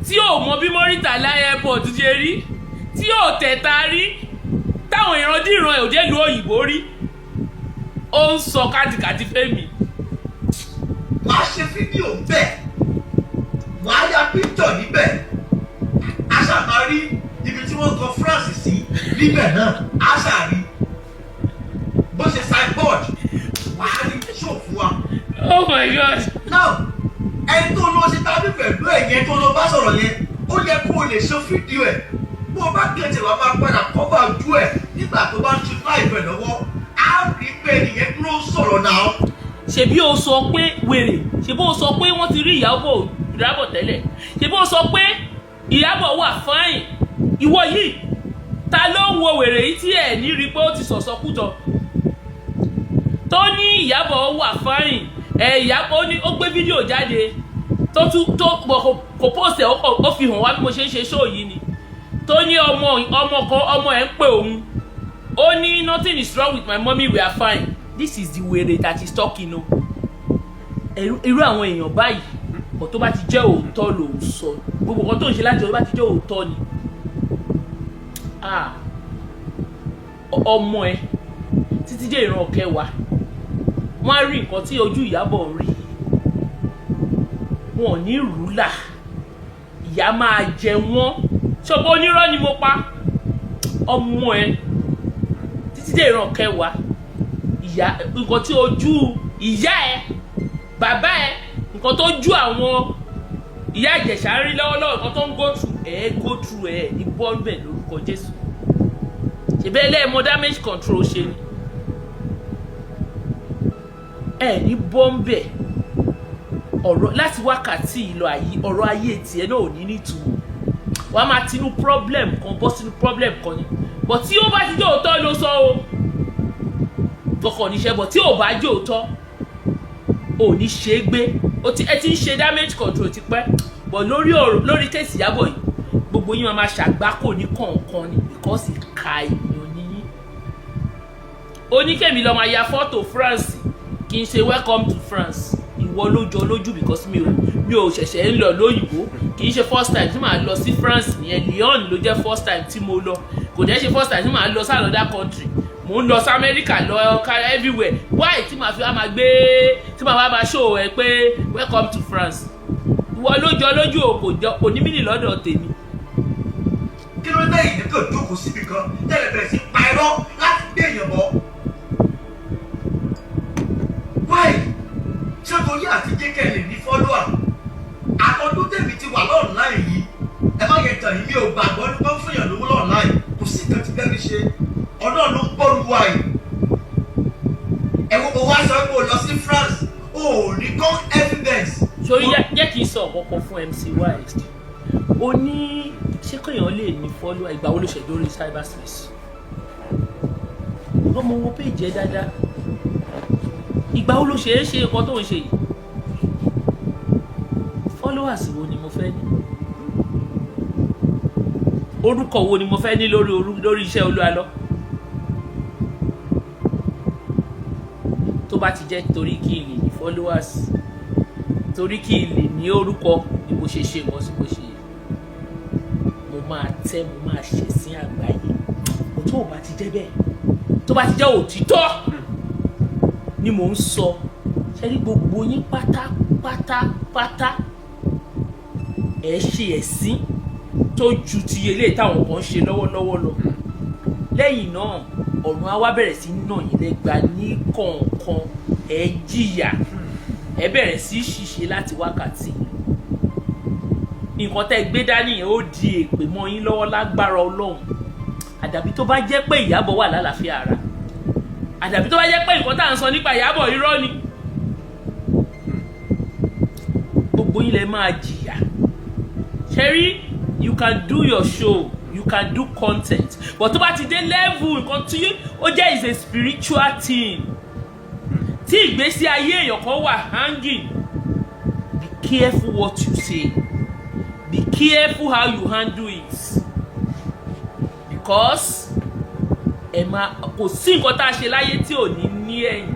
Speaker 2: tí ò mọ bí Murtala Airport ṣe rí, tí ò tẹ̀ta rí, táwọn ìrandíran ẹ̀ ò dé lu òyìnbó rí, ó ń sọ kátìkàtì fẹ́mi.
Speaker 3: Wàá ṣe fídíò bẹ́ẹ̀, wàá ya píktọ̀ níbẹ̀, a ṣáà máa rí ibi tí wọ́n kọ France sí níbẹ̀ náà. A ṣáà rí bó ṣe signboard, wàá rí ṣò fún wa.
Speaker 2: Oh my God.
Speaker 3: Now, ẹni tó lọ ṣe tàbí pẹ̀lú ẹ̀ yẹn, tó lọ bá sọ̀rọ̀ yẹn, ó yẹ kó o lè ṣe fídíò ẹ̀. Bó o bá gẹ̀ẹ́tì, wàá máa padà cover ojú ẹ̀ nígbà tó bá ń ṣe live ẹ̀ lọ́wọ́. Á rí pé ẹnìyẹn dúró sọ̀rọ̀ náà.
Speaker 2: Ṣebí o sọ pé wèrè, ṣebí o sọ pé wọ́n ti rí Ìyábọ̀ Ìyábọ̀ tẹ́lẹ̀, ṣebí o sọ pé Ìyábọ̀ wà fine. Ìwọ yìí, ta ló ń wo wèrè yìí tí ẹ̀ ní rí pé ó ti sọ̀sọ́kútọ̀ tó ní Ìyábọ̀ wà fine? Ẹ Ìyábọ̀, ó ní ó gbé fídíò jáde tó tún tó bọ̀, kò post ẹ̀, ó fi hàn wá bí mo ṣe ń ṣe show yìí ni, tó ní ọmọ ọmọ kan, ọmọ ẹ̀ ń pè òun. Ó ní, "Nothing is wrong with my mommy, we are fine." This is the wèrè that is talking o. Irú àwọn èèyàn báyìí kò tó bá ti jẹ́ òótọ́ ló ń sọ. Gbogbo nǹkan tó ń ṣe láti ọdún bá ti jẹ́ òótọ́ ni. Ah, ọmọ ẹ títí dé ìran kẹwàá, wọ́n á rí nǹkan tí ojú Ìyábọ̀ ń rí. Wọn ò ní rúlà, ìyá máa jẹ wọ́n. Ṣọpọ̀ onírọ́ ni mo pa. Ọmọ ẹ títí dé ìran kẹwàá, ìyá, nǹkan tí ojú ìyá ẹ, bàbá ẹ, nǹkan tó ju àwọn ìyá Ìjẹ̀ṣà ń rí lọ́wọ́lọ́wọ́, nǹkan tó ń go through. Ẹ go through ẹ ní bọ́ọ̀lù lórúkọ Jésù. Ṣèbẹ́ ẹlẹ́ẹ̀mọ damage control ṣe ni ẹ ní bọ́ńbẹ̀. Ọ̀rọ̀ láti wákàtí ìlọ ayé, ọ̀rọ̀ ayé tiẹ̀ náà ò ní nítumọ̀. Wàá máa tinú problem kan bọ́ sínú problem kan ni. But tí ó bá ti jẹ́ òótọ́ ló sọ o, kọkàn níṣẹ́. But tí ò bá jẹ́ òótọ́, ò ní ṣe é gbé. Ẹ ti ń ṣe damage control ti pẹ́, but lórí ọ̀rọ̀, lórí case Ìyábọ̀ yìí, gbogbo yín máa ṣàgbákò ní kọ̀ọ̀kan ni, because ìka èèyàn ni yín. Oníkèmí lọ́ọ́ máa ya fọ́tò France kì í ṣe welcome to France. Ìwọ ló jọ lójú, because mi ò ṣẹ̀ṣẹ̀ ń lọ lóyìnbó. Kì í ṣe first time tí màá lọ sí France nìyẹn. Lyon ló jẹ́ first time tí mo lọ. Kò dẹ́ ṣe first time tí màá lọ sí another country. Mò ń lọ sí America, lọ everywhere. Why tí màá fi wá máa gbé, tí màá wá máa show ẹ pé welcome to France? Ìwọ ló jọ lójú o, kò jọ, kò ní mí nì lọ́dọ̀ tèmi.
Speaker 3: Kí ló dé ìyẹn kò jókòó síbi kan tẹ́lẹ̀ bẹ̀rẹ̀ sí pa irọ́ láti gbé èèyàn bọ́? Why? Ṣé torí àti jẹ́ lè ní follower? Àtọ́dún tèmi ti wà online yìí, ẹ má yẹ tàn yín, mi ò gbàgbọ́ ní wọ́n fún yàn lówó online. Kò sí nǹkan tí bẹ́ẹ̀ mi ṣe, ọ̀nà ló ń bọ́ọ̀lù wa yìí. Ẹ wo, mo wá sọ pé o lọ sí France, o ò ní kọ́ evidence.
Speaker 2: Sori, jẹ́ kí n sọ ọ̀kọ̀ọ̀kan fún MC Wise. O ní ṣé kéèyàn lè ní follower? Ìgbà wo ló ṣe lórí cyberspace? Ọmọ wo péjì ẹ dáadáa. Ìgbà wo ló ṣe é ṣe nǹkan tó ń ṣe yìí? Followers wo ni mo fẹ́ ní? Orúkọ wo ni mo fẹ́ ní lórí iṣẹ́ Olúwa lọ? Tó bá ti jẹ́ torí kí n lè ní followers, torí kí n lè ní orúkọ ni mo ṣe ṣe nǹkan tí mo ṣe, mo máa tẹ́, mo máa ṣẹ̀sín àgbáyé. Kò tó o bá ti jẹ́ bẹ́ẹ̀, tó bá ti jẹ́ òtítọ́ ni mò ń sọ, ṣe ní gbogbo yín pátápátá pátá, ẹ ṣe ẹ̀sín tó ju ti eléyìí táwọn kan ń ṣe lọ́wọ́lọ́wọ́ lọ. Lẹ́yìn náà, ọ̀run á wá bẹ̀rẹ̀ sí nà yín lẹ́gba ní kọ̀ọ̀kan. Ẹ jìyà, ẹ bẹ̀rẹ̀ sí ṣìṣe láti wákàtí. Nǹkan tẹ́ gbé dání yẹn, ó di èpè mọ́ yín lọ́wọ́ lágbára Ọlọ́run. Àdàbí tó bá jẹ́ pé Ìyábọ̀ wà lálàáfíà ara, àdàbí tó bá jẹ́ pé nǹkan tá à ń sọ nípa Ìyábọ̀ irọ́ ni, gbogbo yín lẹ máa jìyà. Ṣẹ́rí, you can do your show, you can do content, but tó bá ti dé level nǹkan tí ó jẹ́ is a spiritual thing, tí ìgbésí ayé èèyàn kan wà hanging, be careful what you say, be careful how you handle it, because ẹ máa, kò sí nǹkan tá a ṣe láyé tí ò ní ní ẹ̀yìn.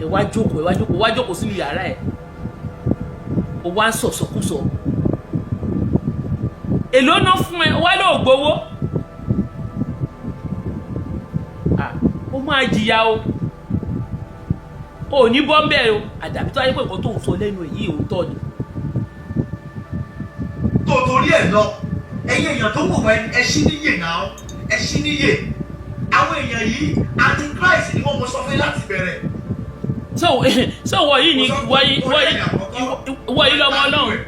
Speaker 2: Ẹ wá jókòó, ẹ wá jókòó, wá jókòó sínú yàrá ẹ, o wá ń sọ̀sọ̀kúsọ. Èló ná fún ẹ? Wá lóò gbowó. Ah, ó máa jìyà o, ò ní bọ́m̀bẹ́ o, àdàbí tó ayé pé nǹkan tó ń sọ lẹ́nu èyí òótọ́ ni.
Speaker 3: Tó torí ẹ̀ lọ, ẹ̀yin èèyàn tó wò wá, ẹ ṣí níyè náà, ẹ ṣí níyè. Àwọn èèyàn yìí, antichrist ni wọ́n. Mọ sọ fún yín láti bẹ̀rẹ̀.
Speaker 2: So wọ̀nyí ni wọ̀nyí lọ́mọ Ọlọ́run.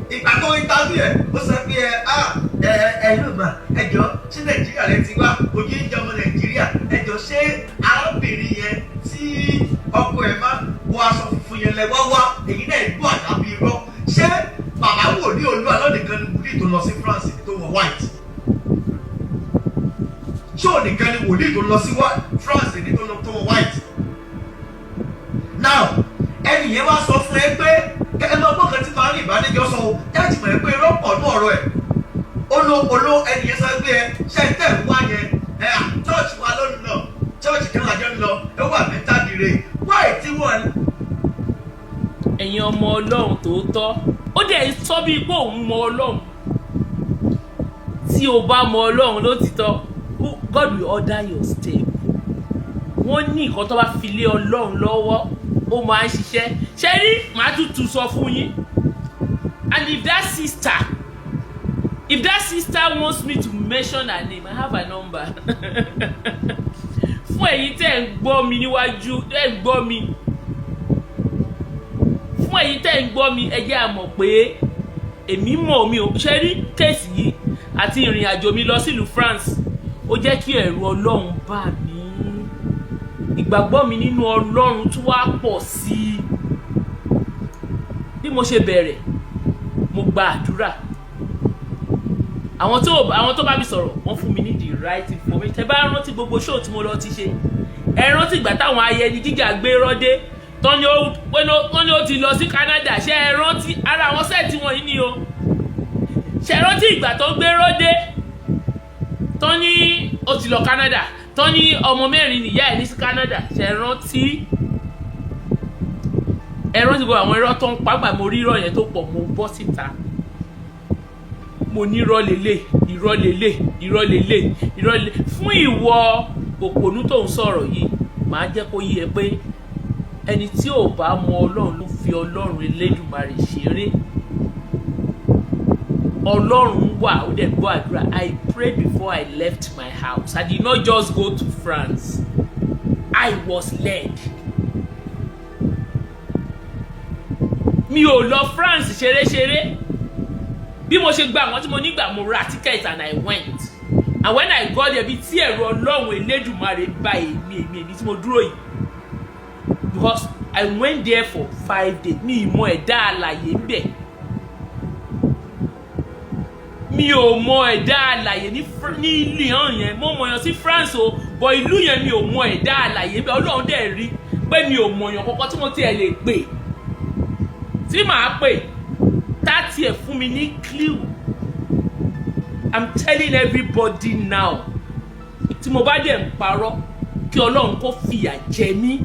Speaker 3: Ìgbà tó interview ẹ̀, ó sọ pé ẹ ah ẹ ẹ yóò mà, ẹ jọ, ṣé Nàìjíríà lẹ ti wá? Ojú ń jẹ ọmọ Nàìjíríà. Ẹ jọ, ṣé arábìnrin yẹn tí ọkọ ẹ̀ máa wọ aṣọ funfun yẹn lẹ wá wá? Èyí náà gbọ́ àdábì irọ́. Ṣé bàbá wòlíì Olúwa lọ́nìkan ni wòlíì tó lọ sí France tó wọ white? Ṣé òun nìkan ni wòlíì tó lọ sí France ní tó lọ tó wọ white? Now, ẹnì yẹn wá sọ fún ẹ pé ẹ máa gbọ́ kan tí màá rìn ìbánijọ́ sọ o, ẹ ti mọ̀ ẹ pé irọ́ pọ̀ ní ọ̀rọ̀ ẹ̀. Olo ẹnì yẹn sọ pé ẹ ṣe ń tẹ̀ wá yẹn ẹ à church wa ló ń lọ, church kan àjọ ń lọ, ẹ wà mẹ́tàdìrẹ wáì tí wọ́n.
Speaker 2: Ẹ̀yin ọmọ Ọlọ́run tòótọ́, ó dẹ̀ sọ bíi pé òun mọ Ọlọ́run. Tí o bá mọ Ọlọ́run lótìtọ́, God will order your step. Wọ́n ní nǹkan tó bá fi lé Ọlọ́run lọ́wọ́, ó máa ń ṣiṣẹ́. Ṣé rí, màá tútù sọ fún yín. And if that sister wants me to mention her name, I have her number. Fún ẹ̀yin tẹ́ ń gbọ́ mi níwájú, tẹ́ ń gbọ́ mi, fún Fún ẹ̀yin tẹ́ ń gbọ́ mi, ẹ jẹ́ a mọ̀ pé èmi mọ̀ mi ò ṣe rí case yìí àti ìrìn àjò mi lọ sílùú France. Ó jẹ́ kí ẹ̀rù Ọlọ́run bà mí, ìgbàgbọ́ mi nínú Ọlọ́run tún wá pọ̀ sí i. Bí mo ṣe bẹ̀rẹ̀, mo gba àdúrà. Àwọn tó bá mi sọ̀rọ̀, wọ́n fún mi ní the right information. Tẹ bá rántí gbogbo show tí mo lọ ti ṣe, ẹ rántí ìgbà táwọn ayẹni jíjà gbé rọ́dé tán ni ó ti lọ sí Canada. Ṣé ẹ rántí ara àwọn set wọ̀nyí ni o? Ṣé ẹ rántí ìgbà tó gbé rọ́dé tán ní ó ti lọ Canada, tán ní ọmọ mẹ́rin nìyá ẹ̀ ní sí Canada? Ṣé ẹ rántí? Ẹ rántí gbogbo àwọn irọ́ tó ń pa? Gbà mo rí irọ́ yẹn tó pọ̀, mo bọ́ síta, mo ní irọ́ lélẹ̀, irọ́ lélẹ̀, irọ́ lélẹ̀, irọ́ lélẹ̀. Fún ìwọ òpònú tó ń sọ̀rọ̀ yìí, màá jẹ́ kó yé ẹ pé ẹni tí ò bá mọ Ọlọ́run ló fi Ọlọ́run Elédùmarè ṣeré. Ọlọ́run wà, ó dẹ̀ gbọ́ àdúrà. I prayed before I left my house. I did not just go to France, I was led. Mi ò lọ France ṣeréṣeré. Bí mo ṣe gba àwọn tí mo nígbà, mo ra ticket and I went, and when I got there, bí tí ẹ̀rọ Ọlọ́run Elédùmarè bá èmi tí mo dúró yìí, because I went there for 5 days. Mi ì mọ ẹ̀dá alàyè ń bẹ̀, mi ò mọ ẹ̀dá alàyè ní Lyon yẹn. Mo mọ̀yàn sí France o, but ìlú yẹn, mi ò mọ ẹ̀dá alàyè ń bẹ̀. Ọlọ́run dẹ̀ rí pé mi ò mọ̀yàn kankan tí mo tiẹ̀ lè pè, tí màá pè tá tiẹ̀ fún mi ní clue. I'm telling everybody now, tí mo bá dẹ̀ ń parọ́, kí Ọlọ́run kó fìyà jẹ mí.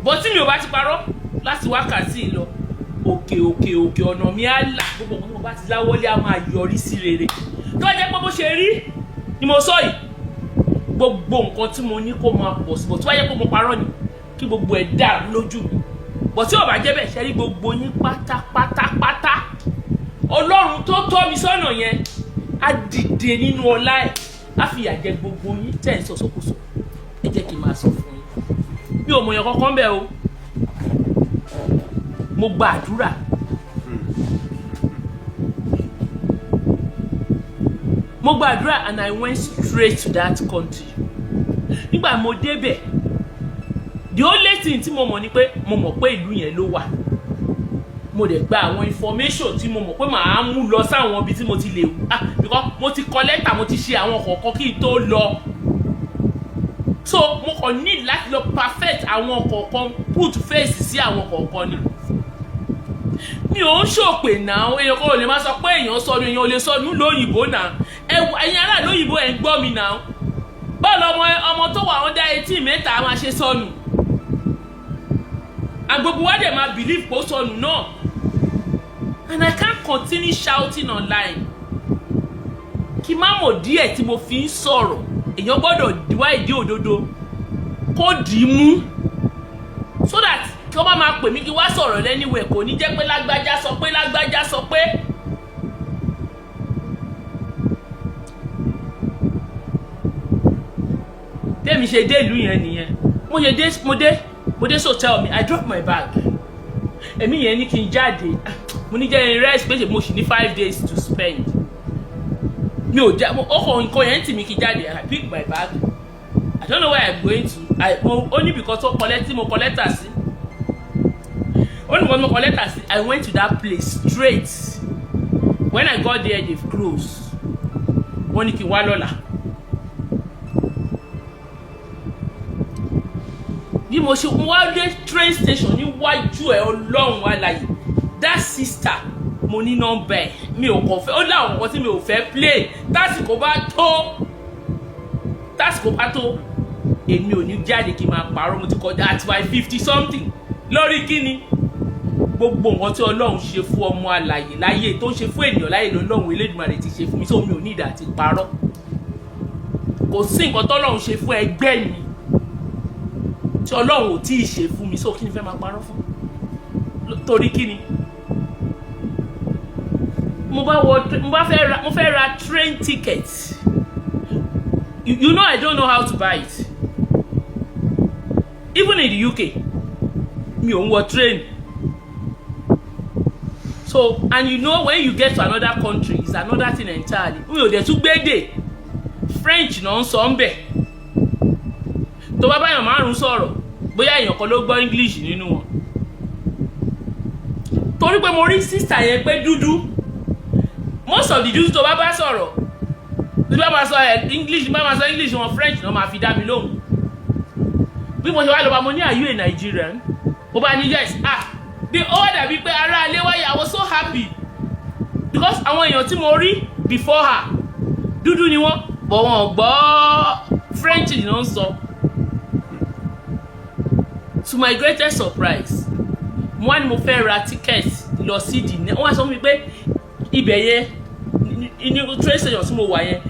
Speaker 2: Bọ́ tí mi ò bá ti parọ́, láti wákàtí lọ, òkè òkè òkè ọ̀nà mi á là. Gbogbo nǹkan tí mo bá ti láwọ́lé á máa yọrí sí rere. Tó bá jẹ́ pé bó ṣe rí ni mo sọ yìí, gbogbo nǹkan tí mo ní kó máa pọ̀ sí bọ̀. Tó bá jẹ́ pé mo parọ́ ni, kí gbogbo ẹ̀ dàrú lójú mi. Bọ̀ tí ò bá jẹ́ bẹ́ẹ̀, ṣe rí gbogbo yín pátápátápátá, Ọlọ́run tó tọ́ mi sọ́nà yẹn á dìde nínú ọlá ẹ̀, á fìyà jẹ gbogbo yín tẹ̀ ń sọ̀sọ̀kúsọ. Ẹ jẹ́ kí n máa sọ fún yín, mi ò mọ̀yàn kankan bẹ́ẹ̀ o. Mo gba àdúrà. Mo gba àdúrà and I went straight to that country. Nígbà mo débẹ̀, the only thing tí mo mọ̀ ni pé mo mọ̀ pé ìlú yẹn ló wà. Mo dẹ̀ gba àwọn information tí mo mọ̀ pé màá mú lọ sáwọn ibi tí mo ti lè ah, because mo ti kọ lẹ́tà, mo ti ṣe àwọn kọ̀ọ̀kan kí n tó lọ, so mo kàn need láti lọ perfect àwọn kọ̀ọ̀kan, put face sí àwọn kọ̀ọ̀kan ni. Mi ò ń ṣòpè náà. Èèyàn kan ò lè máa sọ pé èèyàn sọnù, èèyàn ò lè sọnù lóyìnbó náà. Ẹ ẹ̀yin aráàlú òyìnbó, ẹ̀ ń gbọ́ mi náà. Báwo lọmọ ọmọ tó wà under 18 mẹ́ta máa ṣe sọnù? And gbogbo wa dẹ̀ máa believe pé ó sọnù náà. And I can't continue shouting online. Kí má mọ̀ díẹ̀ tí mo fi ń sọ̀rọ̀, èèyàn gbọ́dọ̀ wá ìdí òdodo kó dì í mú, so that kí wọ́n bá máa pè mí kí wá sọ̀rọ̀ lẹ́niwẹ̀, kò ní jẹ́ pé lágbájá sọ pé, lágbájá sọ pé. Tẹ́mi ṣe dé ìlú yẹn nìyẹn. Mo ṣe dé, mo dé hotel mi, I drop my bag. Èmi yẹn ní kí n jáde, mo ní jẹ́ n rest pé mo sì ní 5 days to spend. Mi ò já ọkọ̀ nǹkan yẹn ń tì mí kí n jáde. I pick my bag, I don't know where I'm going to. I mo ó ní because ó kọ lẹ́tà tí mo kọ lẹ́tà sí, ó ní because mo kọ lẹ́tà sí. I went to that place straight. When I got there, they've closed. Wọ́n ní kí n wá lọ́la. Bí mo ṣe wá dé train station níwájú ẹ, Ọlọ́run alàyè, that sister, mo ní nọ́mbà ẹ̀. Mi ò kàn fẹ́ ó láwọn nǹkan tí mi ò fẹ́ play. Tásìkò bá tó, tásìkò bá tó, èmi ò ní jáde kí n máa parọ́. Mo ti kọjá at my 50 something lórí kíni. Gbogbo nǹkan tí Ọlọ́run ṣe fún ọmọ alàyè láyé, tó ń ṣe fún ènìyàn láyé, lọ́lọ́run Elédùmarè ti ṣe fún mi, so mi ò ní ìdá àti parọ́. Kò sí nǹkan tọ́lọ́run ṣe fún ẹgbẹ́ mi tí Ọlọ́run ò tí ì ṣe fún mi, so kí ni fẹ́ máa parọ́ fún? Torí kí ni? Mo bá wọ, mo bá fẹ́ ra, mo fẹ́ ra train ticket. You know I don't know how to buy it, even in the UK. Mi ò ń wọ train. So, and you know, when you get to another country, it's another thing entirely. Mi ò dẹ̀ tún gbédè. French náà ń sọ ń bẹ̀. Tó bá báyàn márùn sọ̀rọ̀, bóyá èèyàn kan ló gbọ́ English nínú wọn. Torí pé mo rí sister yẹn pé dúdú, most of the dúdú tó bá bá sọ̀rọ̀, bí bá máa sọ English, bá máa sọ English wọn, French náà máa fi dá mi lóhùn. Bí mo ṣe wá lọ bá, mo ní, "Are you a Nigerian?" Ó bá ní, "Yes." Ah, bí ó wá dàbí pé ará ilé wáyé. I was so happy because àwọn èèyàn tí mo rí before her, dúdú ni wọ́n, but wọn ò gbọ́ French ni wọ́n ń sọ. To my greatest surprise, mo wá ní mo fẹ́ ra ticket lọ sí the, wọ́n wá sọ fún mi pé ibẹ̀ yẹn ní train station tí mo wà yẹn.